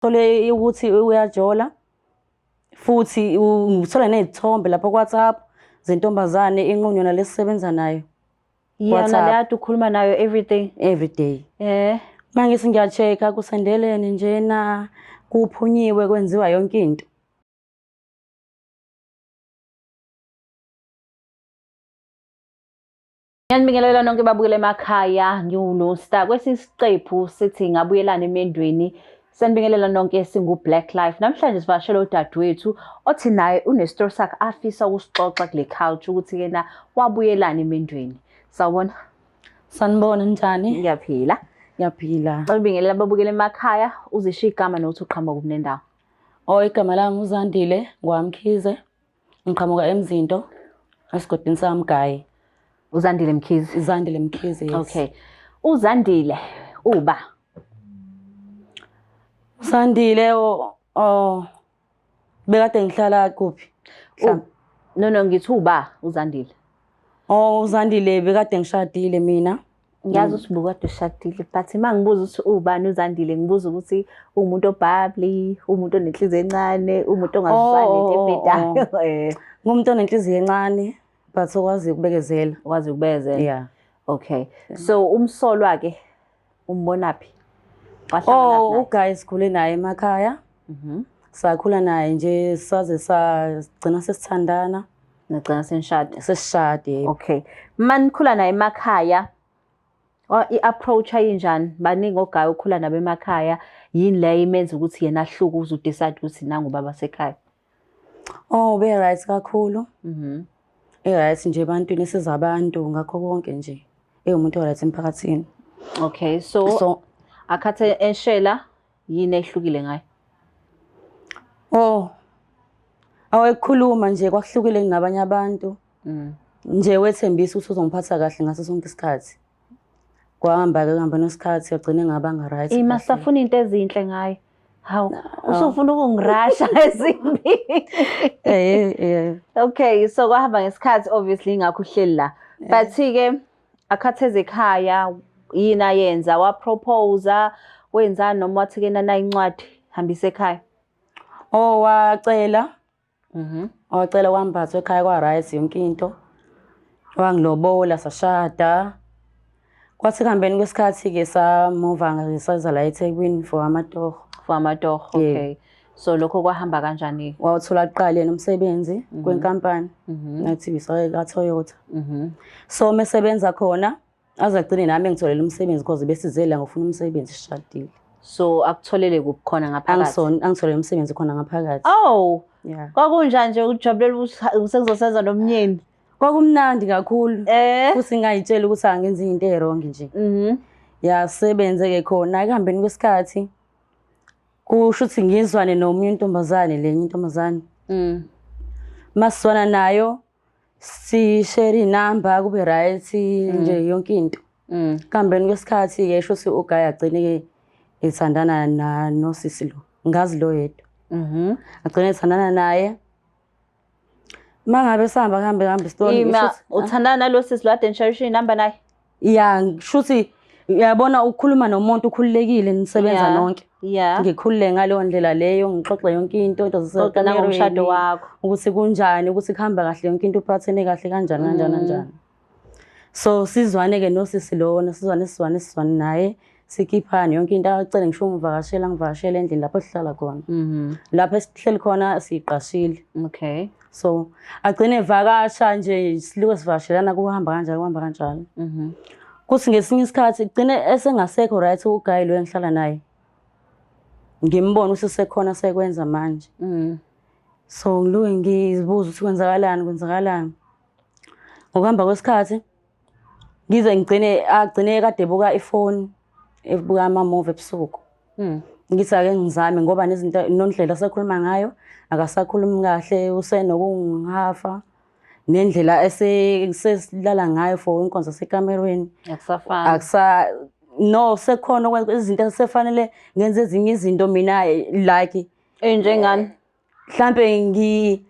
Thole ukuthi uyajola futhi ngithola nezithombe lapho ku-WhatsApp zentombazane inqunywa nalesisebenza nayo. Yona WhatsApp. le ade ukhuluma nayo everything. Every day. Eh. Mangithi ngiya-check-a kusendelene njena kuphunyiwe kwenziwa yonke into. Ngiyanibingelela nonke babukele emakhaya ngiwuNosta kwesinye isiqephu sithi ngabuyelana emendweni sanibingelela nonke singu Black Life namhlanje sivakashele udadewethu othi naye unesitory sakhe afisa ukusixoxa kule couch ukuthi yena wabuyelana emendweni. Sawubona. Sanibona njani? Ngiyaphila. Ngiyaphila. Ngibingelela ababukele emakhaya uzisho igama nokuthi uqhamuka kuphi nendawo. Oh, igama lami uZandile ngwaMkhize. Ngiqhamuka eMzinto esigodini saMgayi. UZandile Mkhize. Uzandile Mkhize, yes. Okay. UZandile uba Uzandile oh, oh bekade ngihlala kuphi? Mhlawumbe. No no ngithi uba uZandile. Oh, uZandile bekade ngishadile mina. Ngiyazi ukuthi ubukade ushadile but uma ngibuza ukuthi ubani uZandile ngibuza ukuthi uwumuntu obubbly, uwumuntu onenhliziyo encane, uwumuntu ongazwani nento Oh, oh, ebhedayo. Eh, Ngumuntu onenhliziyo encane but okwazi ukubekezela. okwazi ukubekezela. Yeah. Okay. So umsolwa ke umbonaphi? Wahlangana Oh, naye? uGuy sikhule naye emakhaya. Mhm. Sakhula naye nje saze sagcina sesithandana, Nagcina senishada. sesishade. Okay. Manikhula naye emakhaya i-approach ayinjani? Baningi ogayi okhula nabo emakhaya. Yini le imenza ukuthi yena ahluke uze udecide ukuthi nangu baba sekhaya? Oh, ube right kakhulu. Mhm. E-right nje ebantwini esiza abantu ngakho konke nje. Ewumuntu o-right emphakathini. Okay, so, So, akhathe eshela yini ehlukile ngayo? oh awekukhuluma nje kwakuhlukile kunabanye abantu. Mm. Nje wethembisa ukuthi uzongiphatha kahle ngaso sonke isikhathi. Kwahamba ke kuhamba nesikhathi yagcina ngabanga right. Ima kahle. safuna into ezinhle ngayo. Hawu, usufuna ukungirasha ezimbi. Eh eh. Okay, so kwahamba ngesikhathi obviously ingakho uhleli la. But ke akhatheze ekhaya yini ayenza waproposa wenzani noma wathi ke nana incwadi hambise ekhaya. Oh wacela Mhm. wacela kwambatha ekhaya kwa right yonke into. Wangilobola sashada. Kwathi kuhambeni kwesikhathi ke samuva saza la eThekwini for amatoho. For amatoho, Yeah. okay. So lokho kwahamba kanjani? Wawuthola kuqala yena umsebenzi kwenkampani Mhm. nathi ka Toyota. Mhm. So mesebenza khona aze agcine nami engitholele umsebenzi because besizela ngofuna umsebenzi sishadile. So akutholele kuphi khona ngaphakathi? Angisona angitholele umsebenzi khona ngaphakathi. Oh, Yeah. kwakunjani nje ukujabulela ukuthi sekuzosenza nomnyeni? Kwakumnandi kakhulu. Eh. Futhi ngayitshela ukuthi angenzi into e-wrong nje. Mhm. Yasebenze ke khona ekuhambeni kwesikhathi kusho ukuthi ngizwane nomunye intombazane lenye intombazane. Mm. Masizwana nayo si-share inamba kube right nje yonke into. Mm. Kuhambeni kwesikhathi ke sho ukuthi uGuy agcine ke ethandana na nosisi lo. Ngazi lo yedwa. Mhm. Agcine ethandana naye. Mangabe sihamba kuhambe kuhambe story Ima uthandana nalo sisi lo ade nisharisha inamba naye? Ya ngishuthi uyabona ukukhuluma nomuntu ukhululekile nisebenza Yeah. nonke. Yeah. Ngikhulule ngaleyo ndlela leyo ngixoxe yonke into into Xoxa nangomshado zasekamerweni, wakho. ukuthi kunjani ukuthi kuhamba kahle yonke into uphathene kahle kanjani kanjani kanjani. So sizwane ke nosisi lona sizwane sizwane sizwane naye sikhiphane yonke into acele ngisho ungivakashela ngivakashele endlini lapho sihlala khona. Mhm. Lapho esihleli khona siqashile. Okay. So agcine evakasha nje siluke sivakashelana kuhamba kanjalo kuhamba kanjalo. Mhm. Kuthi ngesinye isikhathi gcine esengasekho right uGuy lo engihlala naye. Ngimbona ukuthi usekhona sekwenza manje. Mm. So ngiluke ngizibuza ukuthi kwenzakalani kwenzakalani. Ngokuhamba kwesikhathi ngize ngigcine agcine kade ebuka ifoni ebuka ama-movie ebusuku. Mm. Ngithi ake ngizame ngoba nezinto nondlela asekhuluma ngayo akasakhulumi kahle usenokungihafa nendlela esesilala ngayo for inkonzo sekamerweni Akusafani. akusa no sekhona okwenza izinto esefanele ngenze ezinye izinto mina like Enjengani? mhlambe ngi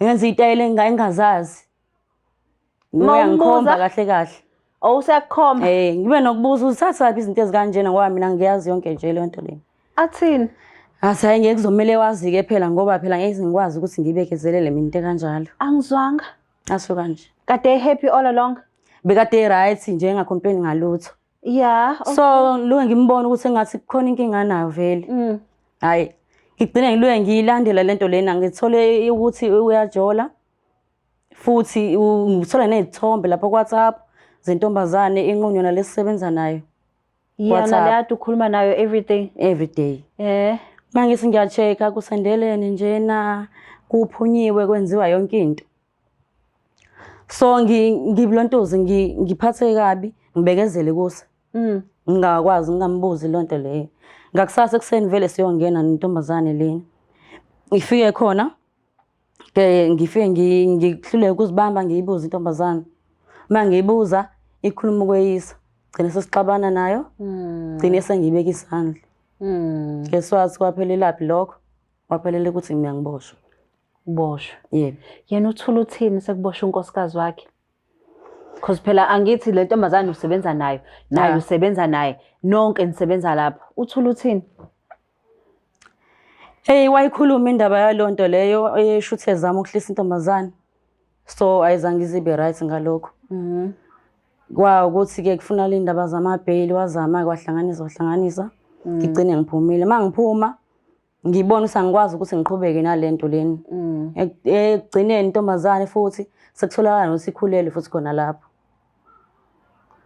ngenza itayela engingazazi. Uma Uyangikhomba umbuza? kahle kahle. Oh useyakukhomba. Eh ngibe nokubuza uthathaphi izinto ezikanjena ngoba mina ngiyazi yonke nje leyo nto leyo. Athini? Athi hhayi, ngeke, kuzomele wazi-ke phela, ngoba phela ngeke ngikwazi ukuthi ngibekezelele mina into ekanjalo. Angizwanga. Asho kanje. Kade happy all along. Bekade right nje, engacomplain ngalutho. Yeah. So luke ngimbona ukuthi engathi kukhona inkinga nayo vele. Hhayi, ngigcine ngiluye ngiyilandela lento lena, ngithole ukuthi uyajola futhi, ngithola ney'thombe lapho ku-WhatsApp zentombazane inqunywa nalesisebenza nayo. Yeah, WhatsApp. Naleyade ukhuluma nayo everything. Every day. Uma ngithi ngiya-check-a, kusendelene njena, kuphunyiwe, kwenziwa yonke into. So ngibulontuze, ngiphatheke kabi, ngibekezele kusa. Ngingakwazi ngingambuzi loo nto leyo. Ngakusasa ekuseni vele siyongena nentombazane lena. Ngifike khona ke, ngifike ngihluleke ukuzibamba, ngiyibuze intombazane. Uma ngiyibuza ikhuluma ukweyisa. Gcine sesixabana nayo, gcine sengiyibeka isandla. Guess what, kwaphelelaphi lokho? Kwaphelela ukuthi mina ngiboshwe. Uboshwe. Yebo. Yena uthula uthini sekuboshwe unkosikazi wakhe? Cause phela angithi le ntombazane usebenza nayo, naye usebenza naye, nonke nisebenza lapha. Uthula uthini? Hey, wayikhuluma indaba yaloo nto leyo, esho ukuthi ezama ukuhlisa intombazane. So ayizange izibe right ngalokho. Kwa ukuthi-ke kufuna le ndaba zamabheyili, wazama-ke, wahlanganisa wahlanganisa. Ngigcine ngiphumile. Uma ngiphuma ngibona ukuthi angikwazi ukuthi ngiqhubeke nale nto lena. Ekugcineni intombazane futhi sekutholakala nokuthi ikhulelwe futhi khona lapho.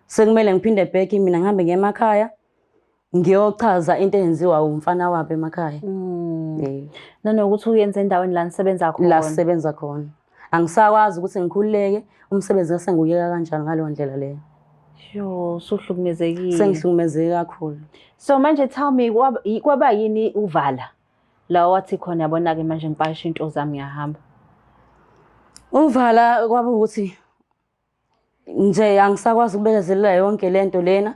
Sekumele ngiphinde back mina, ngihambe ngiye emakhaya ngiyochaza into eyenziwa umfana wabo emakhaya. Nanokuthi uyenze endaweni la nisebenza khona. La sisebenza khona. Angisakwazi ukuthi ngikhululeke, umsebenzi ngase ngiwuyeka kanjani ngaleyo ndlela leyo. Sure, usuhlukumezekile. Sengihlukumezeke kakhulu. So manje tell me, kwaba yini uvala? La wathi khona, yabona-ke manje ngipakisha into zami, ngiyahamba. Uvala kwaba ukuthi nje angisakwazi ukubekezelela yonke lento lena.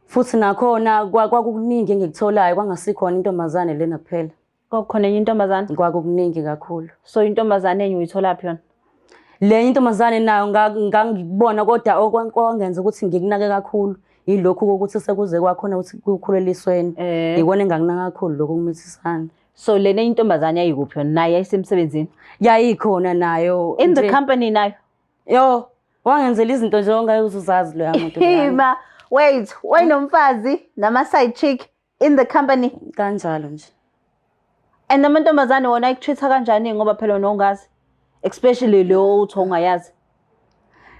Futhi nakhona kwakukuningi engikutholayo, kwangasikhona intombazane lena kuphela. Kwakukhona enye intombazane? Kwakukuningi kakhulu. So intombazane enye uyitholaphi yona? Le intombazane nayo ngangikubona, kodwa okwangenza ukuthi ngikunake kakhulu yilokhu kokuthi sekuze kwakhona ukuthi kukhulelisweni. Ikona engakunaka kakhulu lokhu kumithisana. So lena intombazane yayikuphi yona? Naye yayisemsebenzini? Yayikhona nayo. In the company nayo? Yo, wangenzela izinto nje ongeke uzuzazi loya muntu loyana. Hima, wait, wayenomfazi nama-side chick in the company? Kanjalo nje. And amantombazane wona ayikutreat-a kanjani, ngoba phela wena ungazi? Especially lo uthi ungayazi.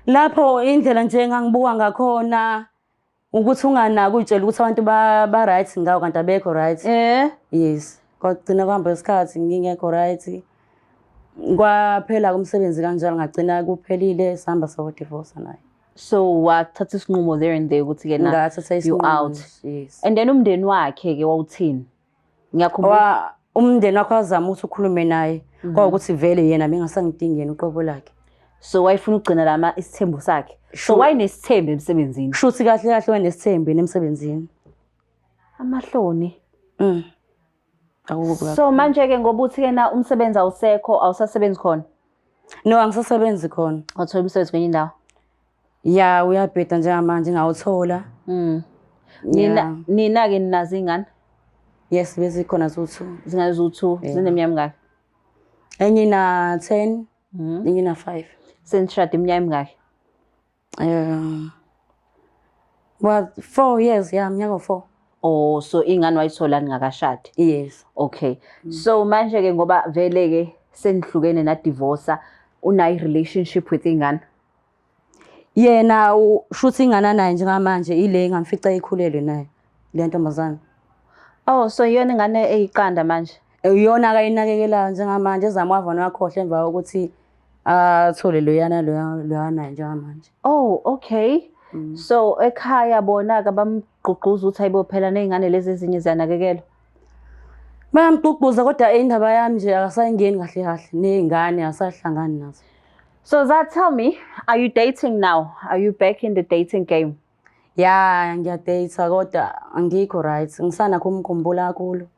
Lapho indlela nje engangibuka ngakhona ukuthi unganaki, uyitshela ukuthi abantu ba right ngawo, kanti abekho right. Yes. Kwagcina kuhamba isikhathi ngingekho right. Kwaphela umsebenzi kanjalo, ngagcina kuphelile, sihamba sayo-divorce naye. So wathatha isinqumo there and there ukuthi ke na Ngathatha you isinqumo. out. Yes. And then umndeni wakhe ke wawuthini? Ngiyakhumbula. Umndeni wakhe wazama ukuthi ukhulume naye. Kwawukuthi vele yena bengasangidingi yena uqobo lakhe. So wayefuna ukugcina lama isithembu sakhe. So wayenesithembu emsebenzini. Shuthi kahle kahle wayenesithembu yena emsebenzini. Amahloni. Akukubi kakhulu. So manje ke ngoba uthi ke na umsebenzi awusekho, awusasebenzi khona. No, angisasebenzi khona. Wathola umsebenzi kwenye indawo. Ya, uyabheda njengamanje ngawuthola. Nina Yeah. nina ke ninazo ingane? Yes, bezikhona zo-two. Zingane zo-two, Yeah. zineminyaka emingaki? Enye ina 10, enye ina 5. Senishade iminyaka emingaki? Well, 4 years, yeah, minyaka 4. Oh, so ingane wayithola ningakashadi? Yes. Okay. So manje ke ngoba vele ke senihlukene na divorce, unayi relationship with ingane? Yena shuthi ingane naye njengamanje ile ngamfica ikhulelwe naye le ntombazane. Oh, so iyona ingane eyiqanda manje? Iyona akayinakekelayo njengamanje, ezama wavana wakhohle emva kokuthi athole loyana loyana naye njengamanje. Oh, okay. So ekhaya bona ke bamgqugquza ukuthi ayibo phela nezingane lezi ezinye ziyanakekelwa. Bayamgqugquza, kodwa indaba yami nje akasayingeni kahle kahle, nezingane asahlangani nazo. So Za, tell me, are you dating now? Are you back in the dating game? Ya, ngiyadate kodwa angikho right. Ngisanakho umkhumbula kakhulu.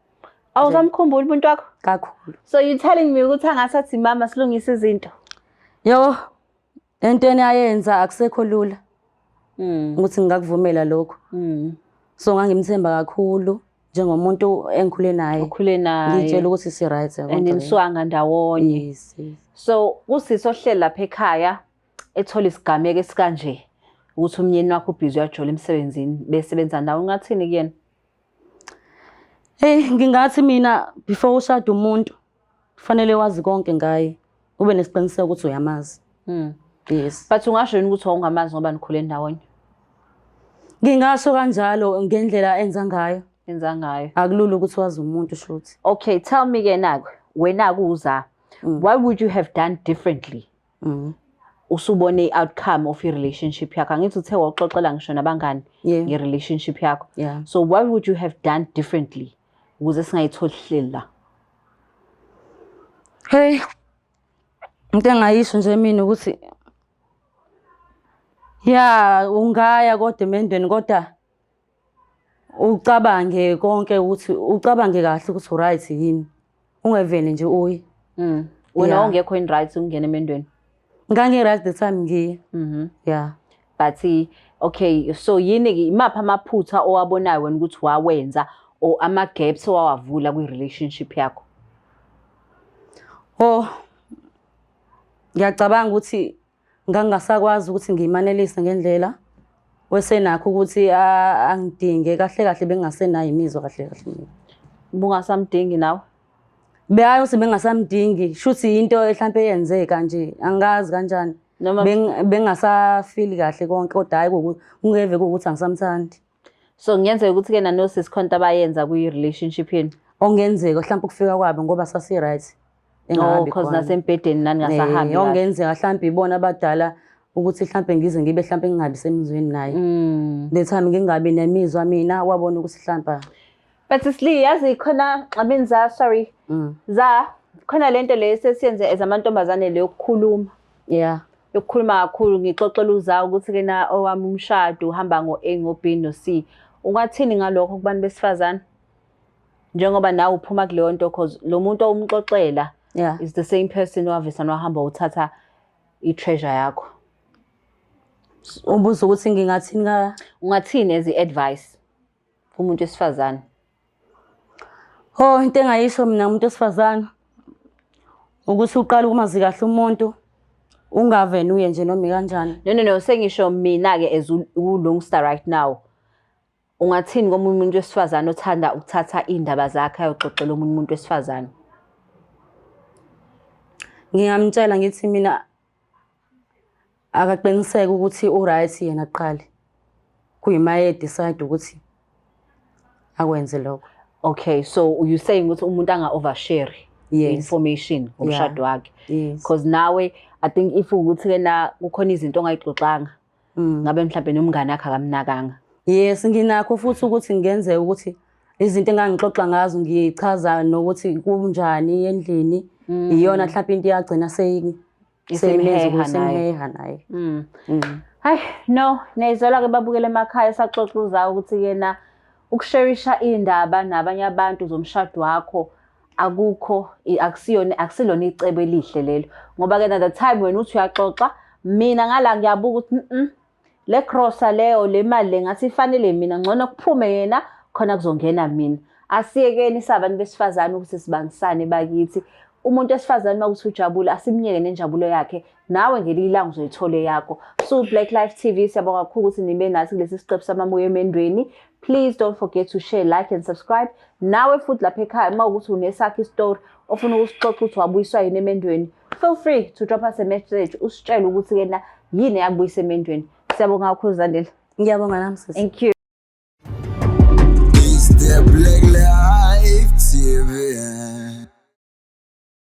Awusamkhumbuli umuntu wakho? Kakhulu. So you telling me ukuthi angasathi mama silungise izinto? Yo, entweni ayenza akusekho lula ukuthi ngingakuvumela lokho. So ngangimthemba kakhulu. Njengomuntu engikhule naye. Ukhule naye. Ngitshela ukuthi si right. And nisuanga ndawonye. Yes. So usisi ohleli lapha ekhaya ethola isigameko esikanje ukuthi umnyeni wakho ubhizi uyajola emsebenzini besebenza ndawo, ungathini kuyena? Hey, ngingathi mina before ushada umuntu kufanele wazi konke ngaye, ube nesiqiniseko ukuthi uyamazi. Yes. But ungasho yini ukuthi wawungamazi ngoba nikhule ndawonye? Ngingasho kanjalo ngendlela enza ngayo. Enza ngayo. Akulula ukuthi wazi umuntu shuthi. Okay, tell me ke naku, wena kuza. What would you have done differently? Usubone i-outcome of i-relationship yakho. Angithi uthe wawuxoxela ngisho nabangani nge-relationship yakho. So what would you have done differently ukuze singayitholi hleli la? Hey. Into engayisho nje mina ukuthi ya ungaya kodwa emendweni, kodwa ucabange konke ukuthi ucabange kahle ukuthi uright yini. Ungevele nje uye. Wena ungekho in right ukungena emendweni? Ngangi-right the time ngiye. Yeah. But okay, so yini ke, imaphi amaphutha owabonayo wena ukuthi wawenza or ama gaps owawavula kwi-relationship yakho? Oh, ngiyacabanga ukuthi ngangingasakwazi ukuthi ngiyimanelise ngendlela wesenakho ukuthi angidinge kahle kahle, bengingasenayo imizwa kahle kahle mina. Bungasamdingi nawe? Behayi ukuthi bengingasamdingi, shuthi into mhlampe eyenzeka nje, angazi kanjani. Noma Bengingasafili kahle konke, kodwa hhayi kungeve kuwukuthi angisamthandi. So kungenzeka ukuthi ke nanosisi khona abayenza kwi-relationship yenu? Okungenzeka mhlawumbe ukufika kwabo ngoba sasi-right. Oh, cause nasembhedeni nani ngasahambi kahle. Okungenzeka mhlawumbe ibona abadala ukuthi mhlawumbe ngize ngibe mhlawumbe ngingabi semizweni naye. The time ngingabi nemizwa mina, wabona ukuthi mhlawumbe But Sli, yazi khona, I mean za, sorry. Za, khona lento le sesiyenze as amantombazane le yokukhuluma. Yokukhuluma kakhulu, ngixoxela uza ukuthi ke na owami umshado uhamba ngo A, ngo B no C. Ungathini ngalokho kubantu besifazane? Njengoba nawe uphuma kuleyo nto, cause lo muntu owumxoxela is the same person owavesana wahamba uthatha i-treasure yakho. Ubuza ukuthi ngingathini ka Ungathini as i-advice kumuntu wesifazane? Oh, into engayisho mina umuntu wesifazane ukuthi uqale ukumazi kahle umuntu, ungaveni uye nje noma kanjani. No, no, no, sengisho mina ke as uLungsta right now. Ungathini komunye umuntu wesifazane othanda ukuthatha indaba zakhe ayoxoxela omunye umuntu wesifazane? Ngingamtshela ngithi mina akaqiniseke ukuthi uright yena kuqala. Kuyima ye decide ukuthi akwenze lokho. Okay, so you saying ukuthi umuntu anga overshare Yes. information ngomshado wakhe. Yes. Because nawe I think if ukuthi ke na kukhona izinto ongayixoxanga, ngabe mhlawumbe nomngane wakhe akamnakanga. Yes, nginakho futhi ukuthi ngenzeka ukuthi izinto engangixoxa ngazo ngichaza nokuthi kunjani endlini, iyona mhlawumbe into iyagcina Isimheha seyimenza naye. ukuthi naye. Hayi no, niyayizwela ke babukele emakhaya, saxoxa uza ukuthi yena ukusharisha indaba nabanye abantu zomshado wakho akukho, akusiyona, akusilona icebo elihle lelo, ngoba ke the time wena uthi uyaxoxa, mina ngala ngiyabuka ukuthi le grocer leyo, le mali le ngathi ifanele mina, ngcono kuphume yena khona kuzongena mina. Asiyekeni sabantu besifazane ukuthi sibangisane bakithi. Umuntu wesifazane makuthi ujabule, asimnyeke nenjabulo yakhe, nawe ngelinye ilanga uzoyithola eyakho. So Black Life TV, siyabonga kakhulu ukuthi nibe nathi kulesi siqephu samamoya emendweni. Please don't forget to share, like and subscribe. Nawe futhi lapha ekhaya uma ukuthi unesakho isitori ofuna ukusixoxa ukuthi wabuyiswa yini emendweni, feel free to drop us a message usitshele ukuthi kena yini eyakubuyisa emendweni. Siyabonga kakhulu, Zandile. Ngiyabonga nami sisi. Thank you.